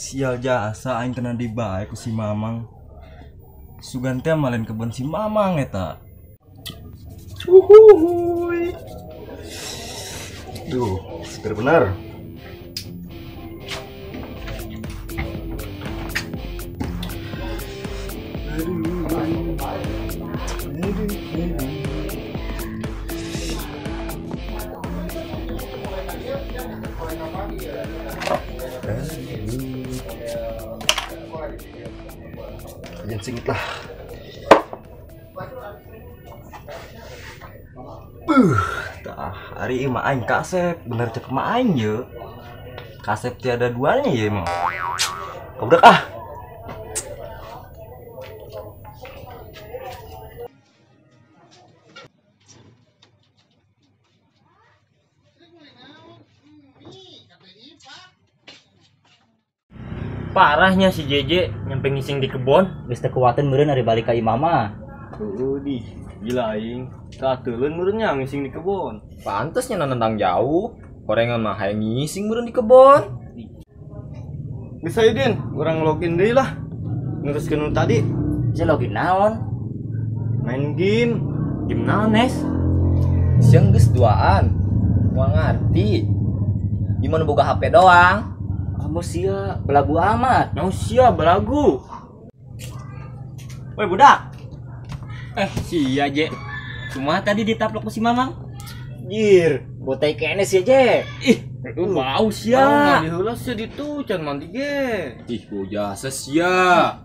Sial jasa aing kena dibae ku si Mamang. Sugan teh malen kebon si Mamang eta. Uhuy. Duh, seger bener. Jangan singit lah. Tah, hari ini mah aing kasep, bener cek mah aing ye. Kasep tiada duanya ye emang. Kabudak ah. Parahnya si JJ nyampe ngising di kebon, geus teu kuateun meureun ari balik ka imah mah. Heueuh di, gila aing. Kateleun meureun nya ngising di kebon. Pantesnya nendang jauh. Gorengan mah hayang ngising meureun di kebon. Bisa Din, urang login deui lah. Neruskeun nu tadi. Bisa login naon? Main game. Game naon, Nes? Siang geus duaan. Moal ngarti. Gimana boga HP doang? Kamu sia belagu amat. Mau sia belagu. Woi budak. Sia Je. Cuma tadi ditaplok ku si Mamang. Jir, botai kene sia Je. Ih, bau sia. Mandi heula sia ditu can mandi ge. Ih, bau jasa sia.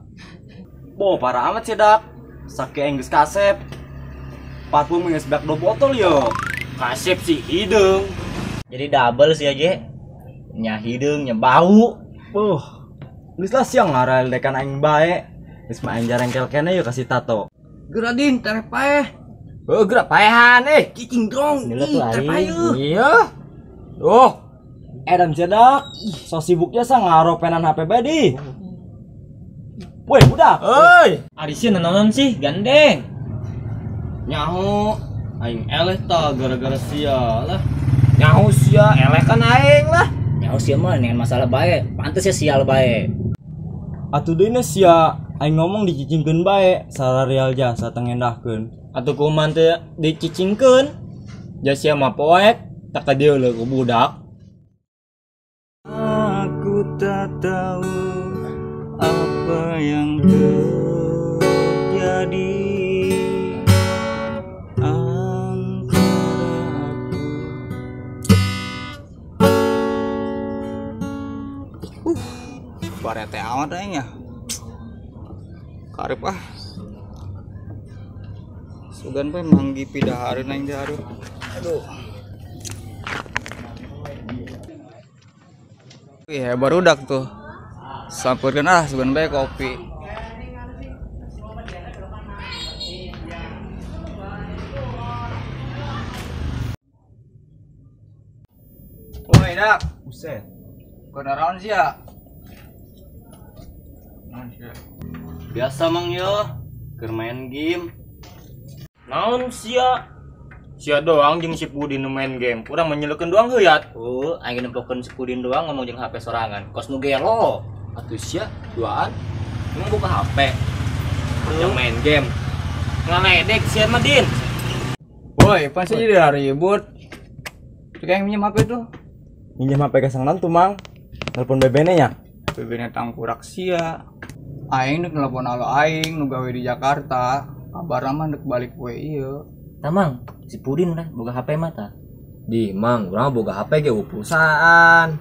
Bo, parah amat sia dak. Sake aing geus kasep. Parfum geus bak 2 botol yo. Kasep si hideung. Jadi double sia Je. Nya hideung nya bau. Geus lah siang ngarael dekan aing bae. Geus mah aing jarengkel kene yo kasih tato. Geura Din, tereh paeh. Heuh, geura paehan cicing dong. Ih, tereh paeh. Iya. Oh, edan cedak. So sibuknya sa ngaropenan HP bae di. Woi, budak. Euy, ari sia nanaon sih, gandeng. Nyaho, aing eleh ta gara-gara sia lah. Nyaho sia, eleh kan aing lah. Nyaho sia mah dengan masalah bae, pantes ya sial bae. Atuh deui sia, aing ngomong dicicingkeun bae, sararial jasa teu ngendahkeun. Atuh kumaha teh dicicingkeun? Ja sia mah poek, tak ka dieu leuh ku budak. Aku tak tahu apa yang terjadi antara aku. Barete amat aing ya. Karep ah. Sugan we manggi pidahareun aing teh aduh. Aduh. Wih, barudak tuh. Sampeurkeun ah sugan bae kopi. Woi, dak. Buset. Kunaon sia? Biasa mang yo, keur main game. Naon sia? Sia doang jeung si Pudin nu main game. Urang mah nyeleukeun doang heuat. Oh, aing nempokeun si Pudin doang ngomong jeung HP sorangan. Kos nu gelo. Atuh sia duaan. Emang buka HP. Yang main game. Ngaledek sia mah Din. Woi, pasti jadi ribut. Cek yang minjem HP tuh. Minjem HP ke sang tuh mang. Telepon BB-nya nya. BB-nya tangkurak sia. Aing nek nelpon alo aing nu gawe di Jakarta. Kabar mah nek balik poe ieu. Tah mang, si Pudin udah boga HP mah tah. Di mang, urang boga HP ge pulsaan.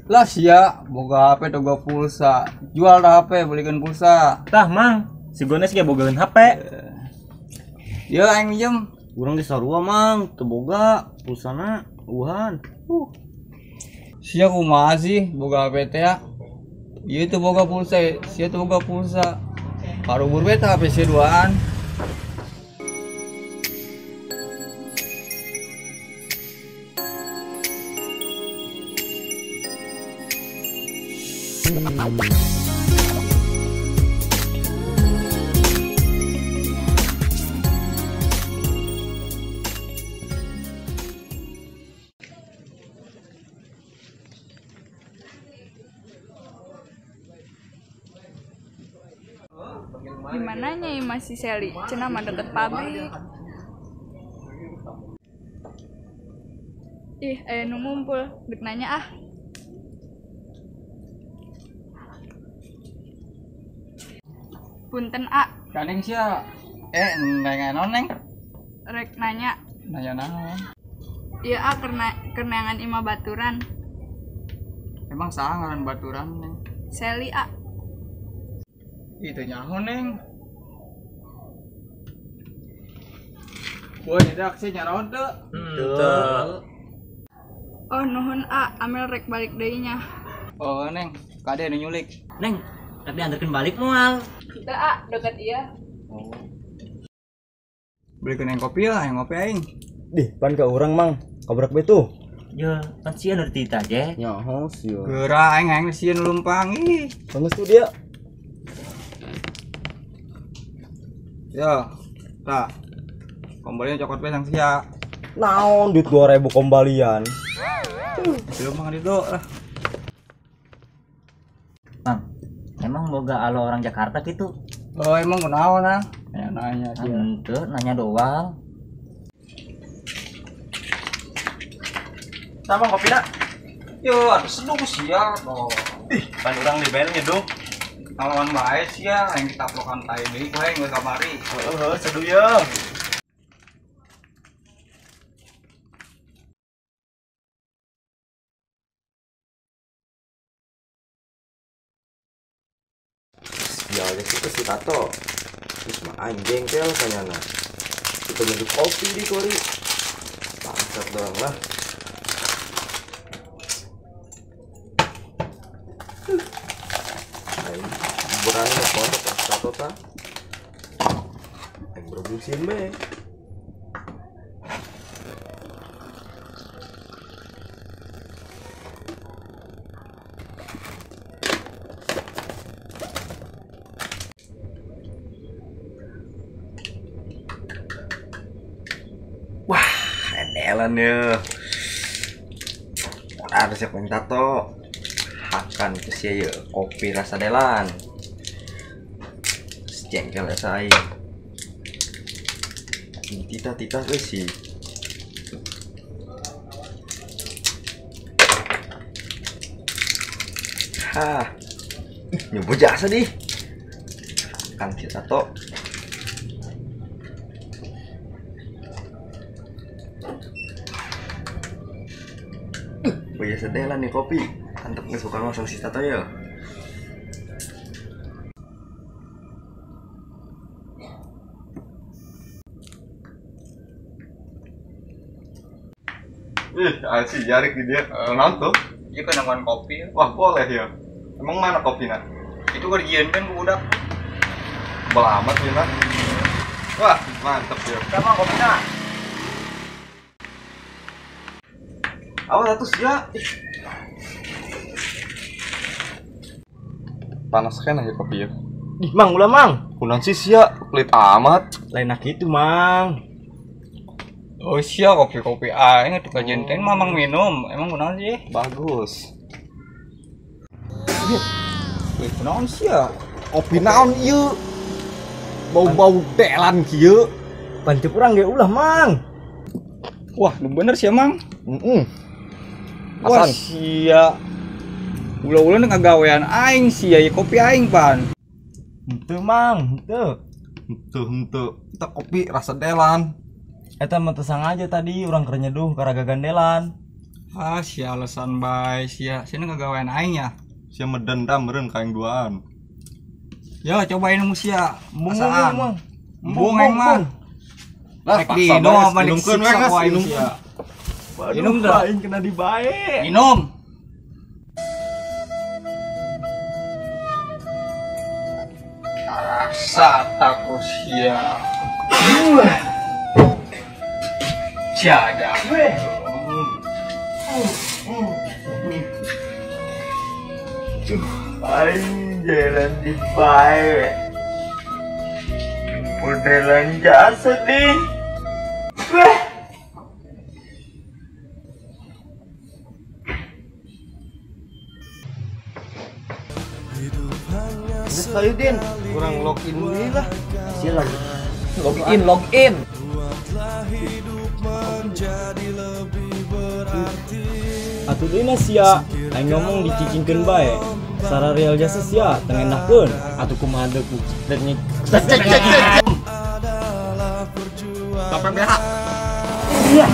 Lah sia, boga HP boga pulsa. Jual dah HP belikeun pulsa. Tah mang, si Gones ge bogaeun HP. Ieu aing minjem. Urang ge sarua mang, teu boga pulsana uhan. Sia kumaha sih boga HP teh ya? Ieu teu boga pulsa, sia teu boga pulsa. Karubur we tah HP sia duaan. Di mananya imah si Seli? Cenah mah deket pabrik. Ih, aya nu ngumpul, dek nanya ah. Punten A. Kaneng sia. Neng naon neng? Rek nanya. Nanya naon? Iya A, kerneangan imah baturan. Emang saha ngaran baturan neng? Seli A. Itu nyaho neng. Woi, dak sih nyaraon teu? Teu. Oh, nuhun A, amel rek balik deui nya. Oh, neng, kade nu nyulik. Neng, rek diantarkeun balik moal. Teu A, deket ieu. Oh. Belikeun yang kopi lah, yang ngopi aing. Dih, pan ka urang mang, kabrak bae tuh. Ya, pan sia nu dititah je. Nyaho sia. Geura aing aing sieun lumpang ih. Geus tuh dia. Ya, tah. Kembalian cokot bae sang sia. Naon duit 2000 kembalian. Belum mang itu lah. Mang, emang boga alo orang Jakarta gitu? Oh, emang kunaon ah? Nanya sih. Henteu, nanya doang. Sama kopi nak? Yo, atuh seduh sia. Oh. Ih, pan urang di bel nyeduh. Lawan bae sia, aing ditaplokan tai deui ku aing geus kamari. Heeh, seduh ye. Ya, itu si Tato. Terus mah aing jengkel kayaknya. Kita minum kopi di kori. Bangsat doang lah. Aing berani ngepontok pas Tato ta. Aing berebusin be. Wah, edelan ya. Ada siapa yang tato? Hakan ke sia ya, kopi rasa delan. Jengkel ya saya. Tita-tita sih. Hah. Nyoba jasa dih. Hakan si tato. Biasa deh lah nih kopi. Antep nggak suka langsung si Tato ya. Ih, asih jarik di dia. Naon tuh? Iya kan nangguan kopi. Wah, boleh ya. Emang mana kopinya? Itu kerjaan kan budak. Bel amat ya, Nak. Wah, mantep ya. Sama kopinya. Awas atuh sia. Panas kan aja kopi ya. Ih, Mang, ulah Mang. Kunaon sih sia, pelit amat. Lain gitu, Mang. Oh sia kopi-kopi aing atuh kajen teh mamang minum. Emang kunaon sih? Bagus. Wih, kunaon sia? Kopi naon ieu? Bau-bau delan kieu. Pancep urang ge ulah, Mang. Wah, lu bener sia, Mang. Heeh. Wah sia. Ulah-ulah ngagawean aing sia, ya kopi aing pan. Henteu Mang, henteu. Henteu. Eta kopi rasa delan. Eta mah teu sengaja tadi urang keur nyeduh karaga gandelan. Ah sia alasan bae sia. Sia ngagawean aing ya. Sia mah dendam meureun ka aing duaan. Ya cobain mu sia. Embung Mang. Embung aing mah. Lah paksa bae minumkeun we geus minum. Minum dah. Aing kena dibae. Minum. Rasa takut sia. Jaga. Aing jalan dibae. Modelan jasa deh. Geus ayo, Din, urang login deui lah. Sia login. Login, login. Atuh deui na sia, aing ngomong dicicingkeun bae. Sara real jasa sia teu ngendahkeun. Atuh kumaha deuk ku Sampai BH. Iya.